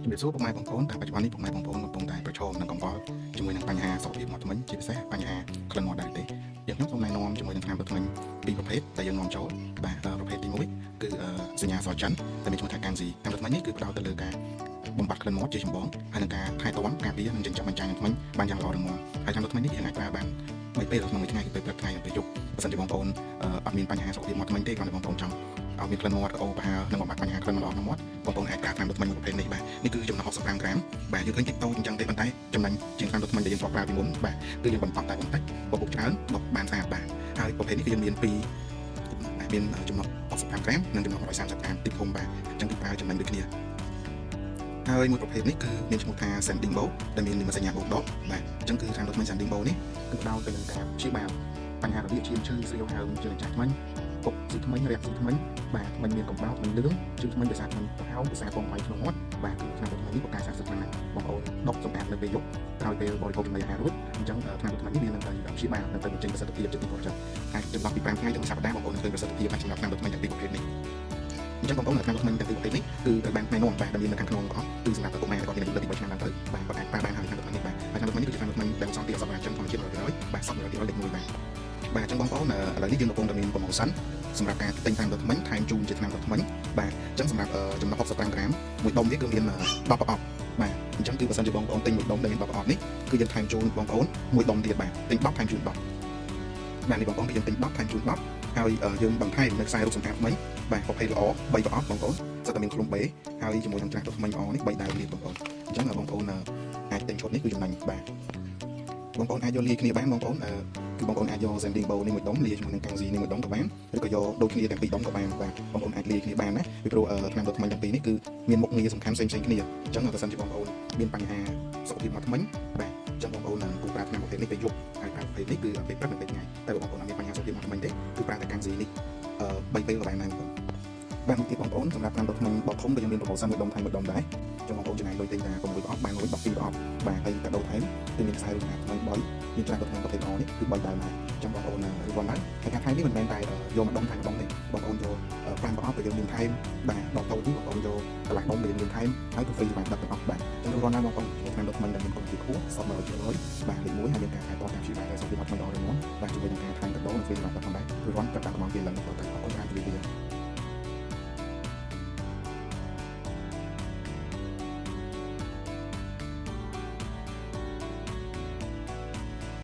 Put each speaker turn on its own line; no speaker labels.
ជំរាបសួរពុកម៉ែបងប្អូនតាមបច្ចុប្បន្ននេះពុកម៉ែបងប្អូនកំពុងតែប្រឈមនឹងកង្វល់ជាមួយនឹងបញ្ហាសុខភាពមាត់ធ្មេញជាពិសេសបញ្ហាក្លិនមាត់ដែរទេយើងខ្ញុំសូមណែនាំជាមួយនឹងថ្នាំដុសធ្មេញពីរប្រភេទដែលយើងនាំចូលបាទប្រភេទទី1គឺសញ្ញាសចិនដែលមានឈ្មោះថាកាំងស៊ីថ្នាំដុសធ្មេញនេះគឺផ្ដោតទៅលើការបំបត្តិក្លិនមាត់ជាចម្បងហើយនឹងការថែទាំការពារនិងចិញ្ចឹមបញ្ចាំងធ្មេញបានយ៉ាងល្អរឹងមាំហើយថ្នាំដុសធ្មេញនេះយើងអាចប្រើបានបីពេលក្នុងមួយថ្ងៃគឺពេលព្រឹកថ្ងៃនិងពេលយប់បើសិនជាបងប្អូនអត់មានបញ្ហាសុខភាពមាត់ធ្មេញទេគ្រាន់តែបងប្អូនចង់ឲ្យមានក្លិនមាត់ក្អូប្រហើរនិងបំបត្តិបញ្ហាក្លិនមិនល្អក្នុងមាត់បងប្អូនអាចប្រើថ្នាំដុសធ្មេញមួយប្រភេទនេះបាទនេះគឺចំណុះ65ក្រាមបាទយើងឃើញតិចតូចអញ្ចឹងទេប៉ុន្តែចំណេញជាងថ្នាំដុសធ្មេញដែលយើងធ្លាប់ប្រើពីមុនបាទគឺយើងបន្តតែបន្តិចបបុកច្រើនបុកបានស្អាតបាទហើយប្រភេទនេះគឺយើងមានពីរមានចំណុះ65ក្រាមនិងចំណុះ130ក្រាមតិចធំបាទអញ្ចឹងគឺប្រើចំណេញដូចគ្នាហើយមួយប្រភេទនេះគឺមានឈ្មោះថា Sanding Bow ដែលមាននិមិត្តសញ្ញាបូកដកបាទអញ្ចឹងគឺថ្នាំដុសធ្មេញ Sanding Bow នេះគឺផ្ដោតទៅនឹងការព្យាបាលបញ្ហារលាកឈាមឈឺស្រាវហើមជើងចាស់ធ្មេញពុកស៊ីធ្មេញរាក់ស៊ីធ្មេញបាទធ្មេញមានកំបោរធ្មេញលឿងជើងធ្មេញដោយសារធ្មេញប្រហោងពិសាពងបាយក្នុងមាត់បាទគឺថ្នាំដុសធ្មេញនេះពូកែស័ក្តិសិទ្ធិខ្លាំងណាស់បងប្អូនដុសសម្អាតនៅពេលយប់ក្រោយពេលបរិភោគចំណីអាហាររួចអញ្ចឹងថ្នាំដុសធ្មេញនេះវានឹងទៅព្យាបាលនឹងទៅបញ្ចេញប្រសិទ្ធភាពជាទីផុតចិត្តអាចចន្លោះពី5ថ្ងៃទៅ1សប្តាហ៍បងប្អូននឹងឃើញប្រសិទ្ធភាពសម្រាប់ថ្នាំដុសធ្មេញទាំងពីរប្រភេទនេះអញ្ចឹងបងប្អូនថ្នាំដុសធ្មេញទាំងពីរប្រភេទនេះគឺត្រូវបានណែនាំបាទដែលមាននៅខាងក្នុងរបស់គឺសម្រាប់កុមារគាត់មានអាយុលើពី3ឆ្នាំឡើងទៅបាទគាត់អាចប្រើបានហើយថ្នាំដុសធ្មេញនេះបាទហើយថ្នាំដុសធ្មេញនេះគឺជាថ្នាំដុសធ្មេញដែលសងពីអសបរាចិនធម្មជាតិ100%បាទសព100%លេខ1បាទបាទអញ្ចឹងបងប្អូនឥឡូវនេះយើងកំពុងតែមាន promotion សម្រាប់ការទិញថ្នាំដុសធ្មេញថែមជូនជាថ្នាំដុសធ្មេញបាទអញ្ចឹងសម្រាប់ចំណុះ65ក្រាមមួយដុំនេះគឺមាន10ប្រអប់បាទអញ្ចឹងគឺបើសិនជាបងប្អូនទិញមួយដុំដែលមាន10ប្រអប់នេះគឺយើងថែមជូនបងប្អូនមួយដុំទៀតបាទទិញ10ថែមជូន10បាទនេះបងប្អូនគឺយើងទិញ10ថែមជូន10ហើយយើងបន្ថែមនៅខ្សែរូបសម្អាតថ្មីបាទប្រភេទល្អ3ប្រអប់បងប្អូនសិតតែមានឃ្លុំបេហើយជាមួយនឹងច្រាស់ដុសធ្មេញល្អនេះ3ដើមទៀតបងប្អូនអញ្ចឹងបងប្អូនអាចទិញឈុតនេះគឺចំណេញបាទបងប្អូនអាចយកលាយគ្នាបានបងប្អូនគឺបងប្អូនអាចយក sanding bowl នេះមួយដុំលាយជាមួយនឹងកាំងស៊ីនេះមួយដុំក៏បានឬក៏យកដូចគ្នាទាំងពីរដុំក៏បានបាទបងប្អូនអាចលាយគ្នាបានណាពីព្រោះថ្នាំដុសធ្មេញទាំងពីរនេះគឺមានមុខងារសំខាន់ផ្សេងៗគ្នាអញ្ចឹងបើសិនជាបងប្អូនមានបញ្ហាសុខភាពមាត់ធ្មេញបាទអញ្ចឹងបងប្អូននឹងគូប្រើថ្នាំប្រភេទនេះពេលយប់ហើយប្រើប្រភេទនេះគឺពេលព្រឹកនិងពេលថ្ងៃតែបើបងប្អូនអត់មានបញ្ហាសុខភាពមាត់ធ្មេញទេគឺប្រើតែកាំងស៊ីនេះបីពេលក៏បានដែរបងប្អូនបាទមួយទៀតបងប្អូនសម្រាប់ថ្នាំដុសធ្មេញបត់ធំក៏យើងមាន promotion មួយដុំថែមមួយដុំដែរចឹងបងប្អូនចំណាយលុយទិញតែ6ប្រអប់បាន1 12ប្រអប់បាទហើយកាដូថែមគឺមានខ្សែរូបថ្មី3មានច្រាស់ដុសធ្មេញប្រភេទល្អនេះគឺ3ដើមដែរចឹងបងប្អូនរៀបរាប់ឡើងហើយការថែមនេះមិនមែនតែយកម្ដុំថែមម្ដុំទេបងប្អូនយក5ប្រអប់ក៏យើងមានថែមបាទដល់តូចនេះបងប្អូនយកកន្លះដុំក៏យើងមានថែមហើយក៏ free សម្រាប់ដឹកទាំងអស់បាទចឹងរៀបរាប់ឡើងបងប្អូនថ្នាំដុសធ្មេញដែលមានគុណភាពខ្ពស់សត100%បាទលេខ1ហើយមានការថែទាំការព្យាបាលដែលសុខភាពអត់ធ្មេញល្អរឹងមាំបាទជាមួយនឹងការថែមកាដូនិង free សម្រាប់ដឹកផងដែររៀបរាប់ចាប់តាមកំងពីឡើងទៅអរគុណច្រើនជម្រាបលា។